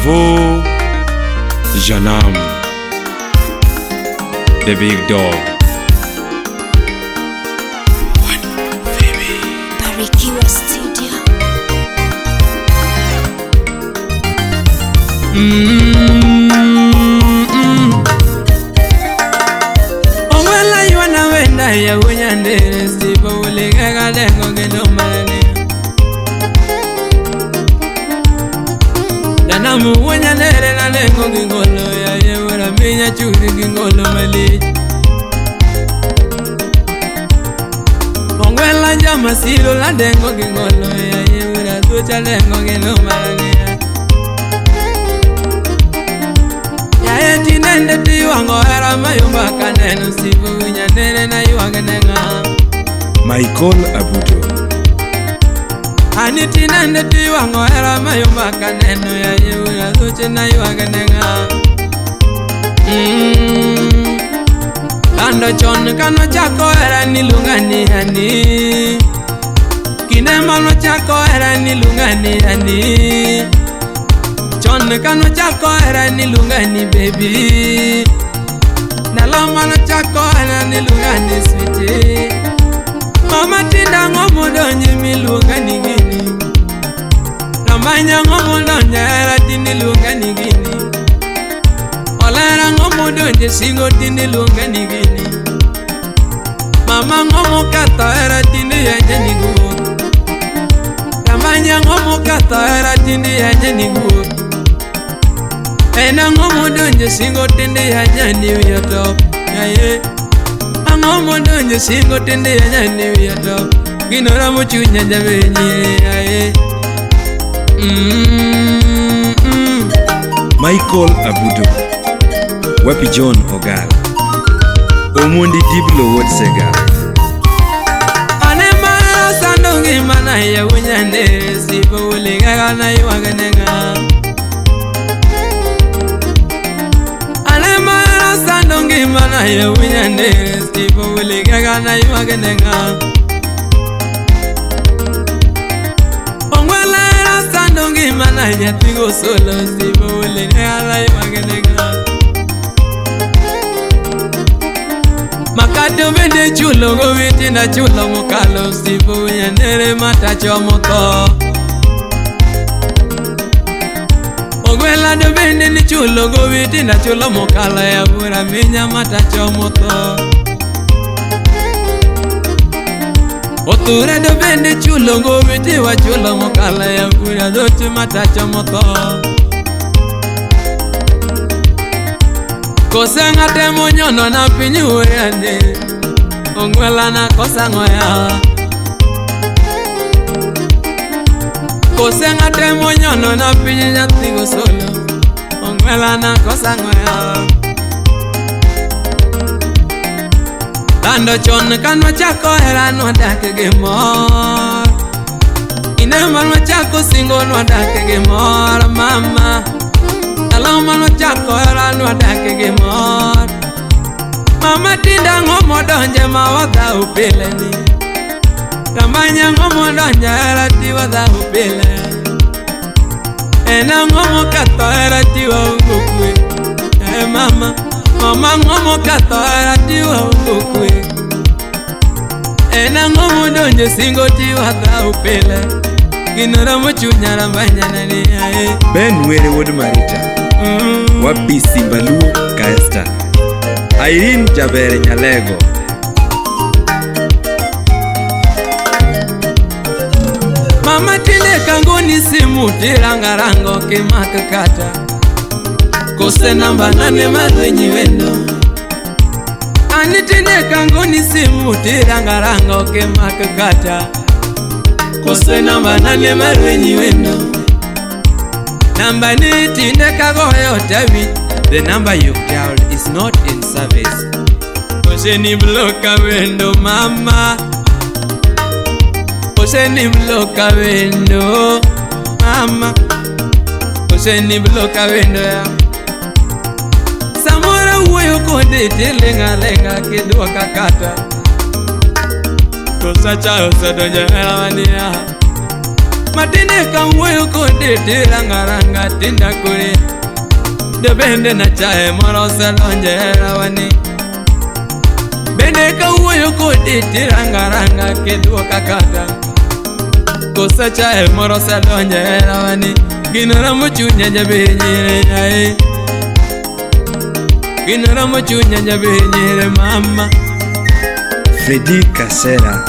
Bravo Janam, the big dog. Barikiwa Studio. Ongwela yuana wenda ya unyandere sibo uligega lengo gendo marane. Danamu unyandere na lengo gingolo ya yewura minya churi gingolo mali. Ongwela njama silo la dengo gingolo ya yewura tucha lengo gendo marane. Tinende tiwango era mayumba kaneno sibu nyanere na yuagenenga. Michael Abudo. Ani tinende tiwango era mayumba kaneno ya yura tuche na yuagenenga. Kando chon kano chako era nilungani ani. Kinema no chako era nilungani ani. Chon kano chako era nilungani baby. Naloma no chako era nilungani sweetie. Mama tinda ngomo donye milungani gini. Namanya ngomo donye era tinilungani gini. Olera ngomo donye singo tinilungani gini. Mama ngomo kata era tini yenye nigu. Namanya ngomo kata era tini yenye nigu. Ena ngomo donje singo tende ya nyani wiya top. Yaye. Angomo donje singo tende ya nyani wiya top. Ginora muchunya jabenyi yaye. Michael Abudo. Wapi John Ogal. Omondi Diblo Wod Sega. Ane mara sandongi mana ya unyande sibo uliga na yuagenenga. Sandongi mana ya unyande sibo uligaga na yuagenenga. Ongwela era sandongi mana ya tigo solo sibo uligaga na yuagenenga. Makato bende chulo gowiti na chulo mokalo sibo unyandere matacho moto. Ogwela do bende ni chulo gowiti na chulo mokalo ya bura minya matacho moto. Oture do bende chulo gowiti wa chulo mokalo ya bura doche matacho moto. Kosa ngate monyono na pinyu yande. Ogwela na kosa ngoya. Kosa ngate monyono na pinyu nyathigo solo. Ongwela na kosa ngoya. Lando chon kano chako era nwadak gi mor. Inema nwachako singo nwadak gi mor mama. Aloma nwachako era nwadak gi mor. Mama tinda ngomo donje ma wadhau pile ni. Tamanya ngomo donje era ti wadhau pile. Ena ngomo kato era ti wa ungokwe. Eh mama, mama ngomo kato era ti wa ungokwe. Ena ngomo donje singo ti wadhau pile. Ginora mochunya rambanya nani ae. Ben Were Wod Marita. Wapi Simbaluo Kaesta. Irene Jabere Nyalego. Mama tinde kangoni simu tirangarango kimakakata. Kose namba nane marwenyi wendo. Ani tinde kangoni simu tirangarango kimakakata. Kose namba nane marwenyi wendo. Namba ni tinde kagoyo tabi. The number you've dialed is not in service. Kose ni bloka wendo mama. Kose ni bloka wendo mama. Kose ni bloka wendo ya. Samora wuoyo kode tilenga lenga kidwoka kata. Kosa cha osedonjo hera wania. Matinde kawuoyo kode tirangaranga tinda kure. De bende na chae moro osedonjo e herawani. Bende kawuoyo kodi tirangaranga kiduoka kata. Koso chae moro osedonjo e herawani. Gino ramo chunya jaber nyire ae. Gino ramo chunya jaber nyire mama. Freddy Kasera,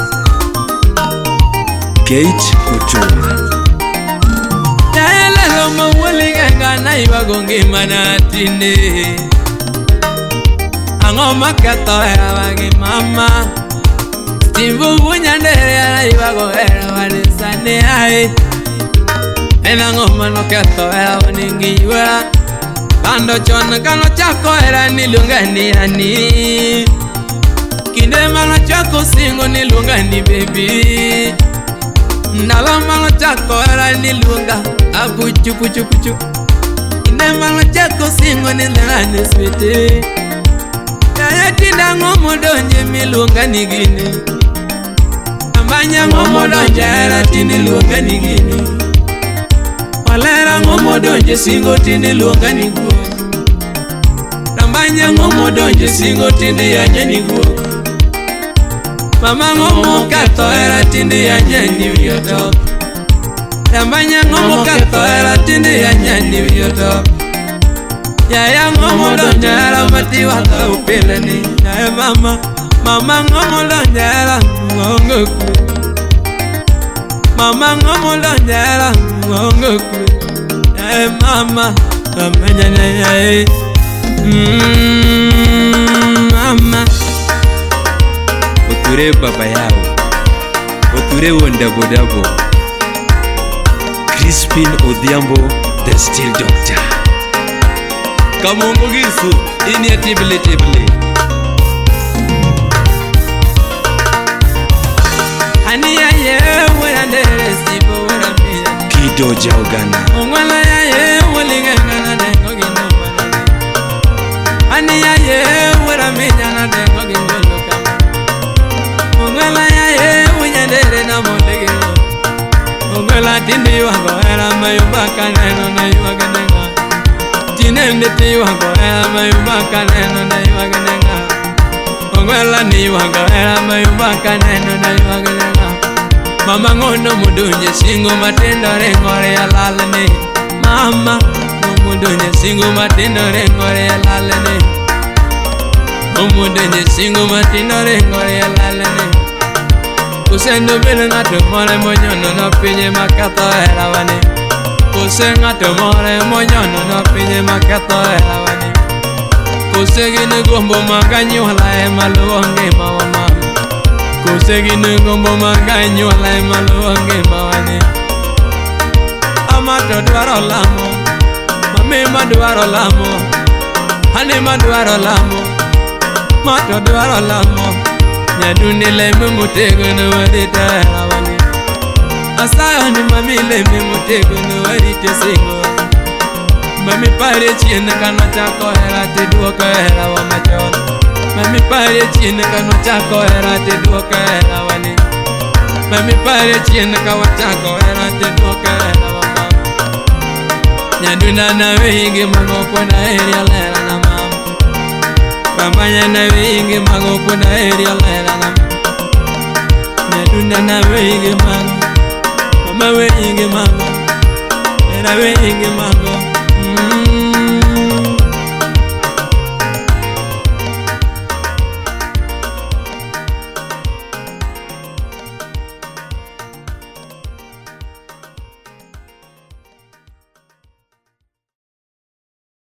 Kate Ochoa. Yaelelo mawuoliganga naywago ngimana tinde. Ang'o maketho herawa gi mama. Steve Wunyandere naywago herawa ni sani ae. En ang'o manoketho herawa ni giywera. Bando chon kanochako hera niluonga ni ani. Kinde manochako singo niluonga ni baby. Ndalo manochako hera niluonga apuchu puchu puchu. Kinde manochako singo niluonga ni sweetie. Yaya tinde ang'o modonje miluonga ni gini. Ambanya ang'o modonje hera tinde iluonga ni gini. Walera ang'o modonje singo tinde iluonga ni guok. Ambanya ang'o modonje singo tinde yanya ni guok. Mama ang'o moketho hera tinde yanya ni wiyi otok. Ambanya ang'o moketho hera tinde yanya ni wiyi otok. Yaya ang'o modonjo hera matiwatho upile ni. Yaye mama, mama ang'o modonjo hera onge kwe. Mama ang'o modonjo hera onge kwe. Yaye mama, mama nyanya yaye. Mama. Oture baba yao. Oture wondabodabo. Crispin Odhiambo, the Steel Doctor. Kamongo gisu inie tibli tibli. Ani yaye wera ndere sibo wera mira. Kido Jaugana. Ongwala yaye wolinga na dengo gino manane. Ani yaye wera minya na dengo gino kama. Ongwala yaye wunyandere na mondegero. Ongwala tindi wago era mayumba kaneno na yuaga nenga. Tinende ti wago era mayumba kaneno na yuaga nenga. Ongwala ni wago era mayumba kaneno na yuaga nenga. Mama ngono mudunye singo matendo rengore ya lalane. Mama mudunye singo matendo rengore ya lalane. Mudunye singo matendo rengore ya lalane. Kusendo bele ng'ato more monyono no pinye maketho herawane. Kose ng'ato more monyono no pinye maketho herawane. Kose gin gombo mag anyuola ema luwo ngimawa mama. Kose gin gombo mag anyuola ema luwo ngimawa ni. Ama to dwaro lamo, mami ma dwaro lamo, ane ma dwaro lamo, ma to dwaro lamo. Nyadundi leme motegno warito herawani. Asayo ni mami leme motegno warito singo. Mami pare chien kanochako hera tiduoko herawa machon. Mami pare chien kanochako hera tiduoko herawani. Mami pare chien kawachako hera tiduoko herawa mama. Nyadunda na wingi magopona eri olera na mama. Pambanya na wingi magopona eri olera na mama. Nyadunda na wingi mago, mama wingi mago, era wingi mago.